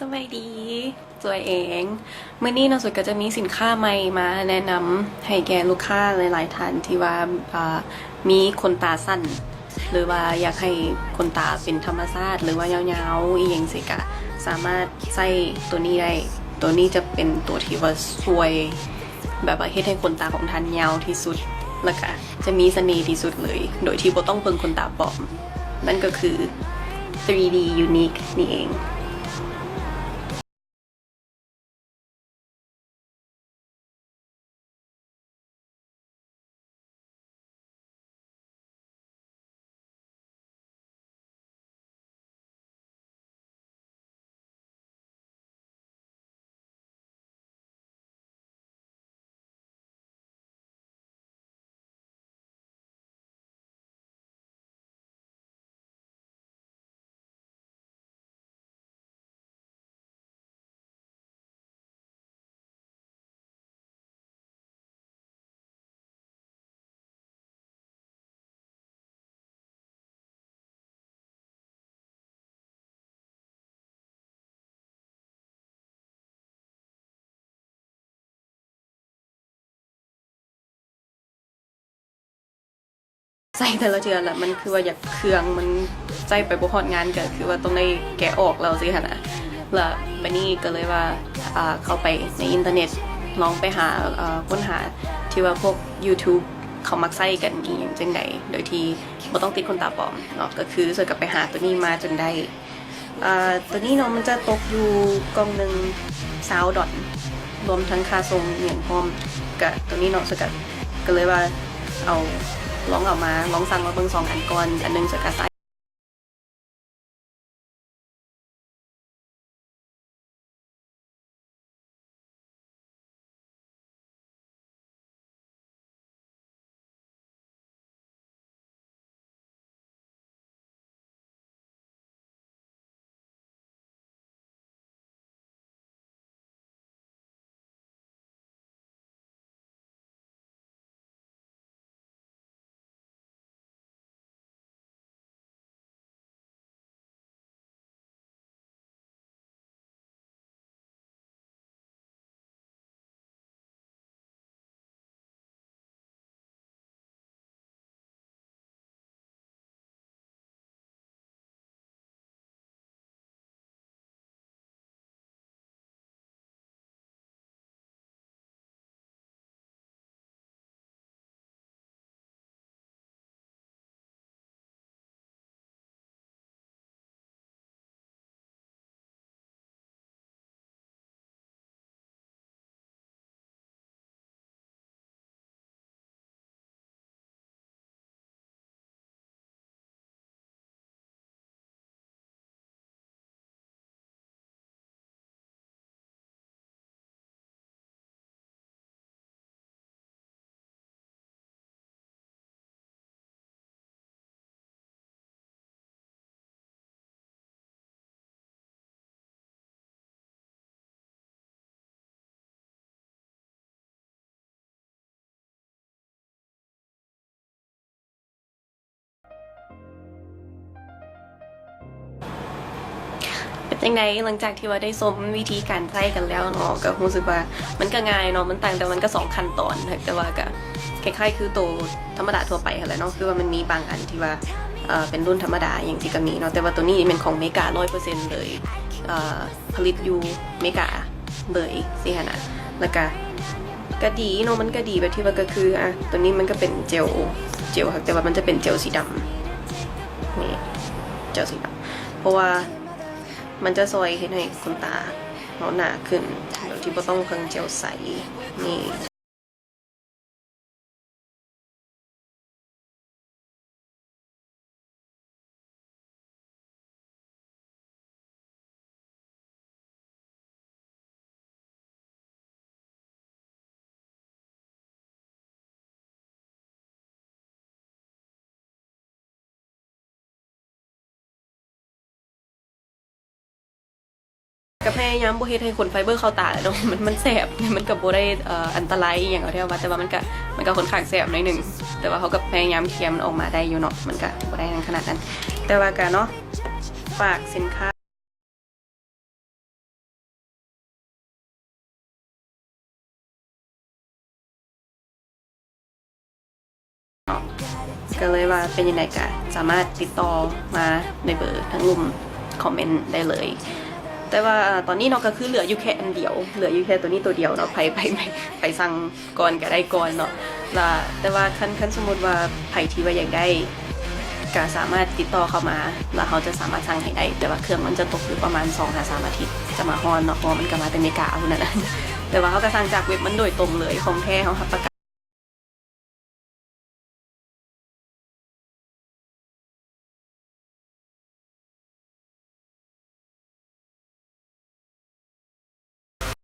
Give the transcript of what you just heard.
ສະບາຍດີ ສວຍເອງ. ມື້ນີ້ເນາະ ສວຍກໍຈະມີສິນຄ້າໃໝ່ມາແນະນຳໃຫ້ແກ່ລູກຄ້າຫຼາຍໆທ່ານທີ່ວ່າ ອ່າ ມີຂົນຕາສັ້ນ ຫຼືວ່າຢາກໃຫ້ຂົນຕາເປັນທຳມະຊາດ ຫຼືວ່າຍາວໆອີ່ຫຍັງຊີ້ ກະສາມາດໃຊ້ໂຕນີ້ໄດ້. ໂຕນີ້ຈະເປັນໂຕທີ່ວ່າຊ່ວຍ ແບບວ່າເຮັດໃຫ້ຂົນຕາຂອງທ່ານຍາວທີ່ສຸດ ແລ້ວກະຈະມີສະເໜ່ທີ່ສຸດເລີຍ ໂດຍທີ່ບໍ່ຕ້ອງເບິ່ງຂົນຕາປອມ, ນັ້ນກໍຄື three D Unique ນີ້ເອງ. ໃຊ້ແຕ່ລະເທື່ອລະ ມັນຄືວ່າຢາກເຄືອງ ມັນໃຊ້ໄປບໍ່ຮອດງານ ກໍຄືວ່າຕ້ອງໄດ້ແກະອອກແລ້ວຊີ້ຫັ້ນນະ. ລະບາດນີ້ກໍເລີຍວ່າ ອ່າ ເຂົ້າໄປໃນອິນເຕີເນັດ ລອງໄປຫາ ເອີ ຄົ້ນຫາທີ່ວ່າພວກ YouTube ເຂົາມັກໃຊ້ກັນອີ່ຫຍັງຈັ່ງໃດ ໂດຍທີ່ບໍ່ຕ້ອງຕິດຂົນຕາປອມເນາະ. ກໍຄືສວຍກໍໄປຫາໂຕນີ້ມາຈົນໄດ້ ອ່າ ໂຕນີ້ເນາະ ມັນຈະຕົກຢູ່ກ່ອງໜຶ່ງຊາວດອນ ລວມທັງຄ່າສົ່ງອີ່ຫຍັງພ້ອມ. ກະໂຕນີ້ເນາະ ສະກັດ ກະເລີຍວ່າເອົາ ລອງເອົາມາ ລອງສັ່ງມາເບິ່ງສອງອັນກ່ອນ ອັນໜຶ່ງສະກັດໃຊ້ ເປັນຈັ່ງໃດ ຫຼັງຈາກທີ່ວ່າໄດ້ຊົມວິທີການໃຊ້ກັນແລ້ວເນາະ ກໍຮູ້ສຶກວ່າມັນກໍງ່າຍເນາະ ມັນຕ່າງ ແຕ່ມັນກໍສອງຂັ້ນຕອນ ແຕ່ວ່າກໍຄ້າຍໆຄືໂຕທຳມະດາທົ່ວໄປຫັ້ນແຫຼະເນາະ ຄືວ່າມັນມີບາງອັນທີ່ວ່າ ເອີ ເປັນລຸ້ນທຳມະດາຫຍັງຊີ້ກໍມີເນາະ ແຕ່ວ່າໂຕນີ້ແມ່ນຂອງເມກາຮ້ອຍເປີເຊັນເລີຍ ເອີ ຜະລິດຢູ່ເມກາເລີຍຊີ້ຫັ້ນນະ ແລ້ວກະ ກະດີເນາະ ມັນກະດີແບບທີ່ວ່າ ກະຄື ອ່າ ໂຕນີ້ມັນກະເປັນເຈວ ເຈວ ແຕ່ວ່າມັນຈະເປັນເຈວສີດຳ ນີ້ ເຈວສີດຳ ເພາະວ່າມັນຈະຊ່ອຍເຮັດໃຫ້ຂົນຕາເຮົາໜາຂຶ້ນ ໂດຍທີ່ບໍ່ຕ້ອງເພິ່ງເຈວໃສ ນີ້. ກະພະຍາຍາມບໍ່ເຮັດໃຫ້ຂົນໄຟເບີເຂົ້າຕາແຫຼະເນາະ ມັນ ມັນແສບ ມັນກະບໍ່ໄດ້ ເອີ ອັນຕະລາຍອີ່ຫຍັງເອົາແທ້ວ່າ ແຕ່ວ່າມັນກະ ມັນກະຂ້ອນຂ້າງແສບໜ້ອຍໜຶ່ງ ແຕ່ວ່າເຮົາກະພະຍາຍາມຄຽມມັນອອກມາໄດ້ຢູ່ເນາະ ມັນກະບໍ່ໄດ້ຫຍັງຂະໜາດນັ້ນ ແຕ່ວ່າກະເນາະ ຝາກສິນຄ້າ ກໍເລີຍວ່າເປັນຈັ່ງໃດກໍສາມາດຕິດຕໍ່ມາໃນເບີທາງລຸ່ມຄອມເມັນໄດ້ເລີຍ. ແຕ່ວ່າຕອນນີ້ເນາະ ກໍຄືເຫຼືອຢູ່ແຄ່ອັນດຽວ ເຫຼືອຢູ່ແຄ່ໂຕນີ້ໂຕດຽວເນາະ ໃຜ ໃຜ ໃຜ ໃຜສັ່ງກ່ອນກໍໄດ້ກ່ອນເນາະ. ລະ ແຕ່ວ່າຄັນ ຄັນສົມມຸດວ່າໃຜທີ່ວ່າຢາກໄດ້ ກໍສາມາດຕິດຕໍ່ເຂົ້າມາ ລະເຮົາຈະສາມາດສັ່ງໃຫ້ໄດ້ ແຕ່ວ່າເຄື່ອງມັນຈະຕົກຢູ່ປະມານສອງຫາສາມອາທິດຈະມາຮອດເນາະ ເພາະວ່າມັນກໍມາແຕ່ເມກາພຸ້ນນະ. ແຕ່ວ່າເຮົາກໍສັ່ງຈາກເວັບມັນໂດຍຕົງເລີຍ ຂອງແທ້ເຮົາຮັບປະກັນ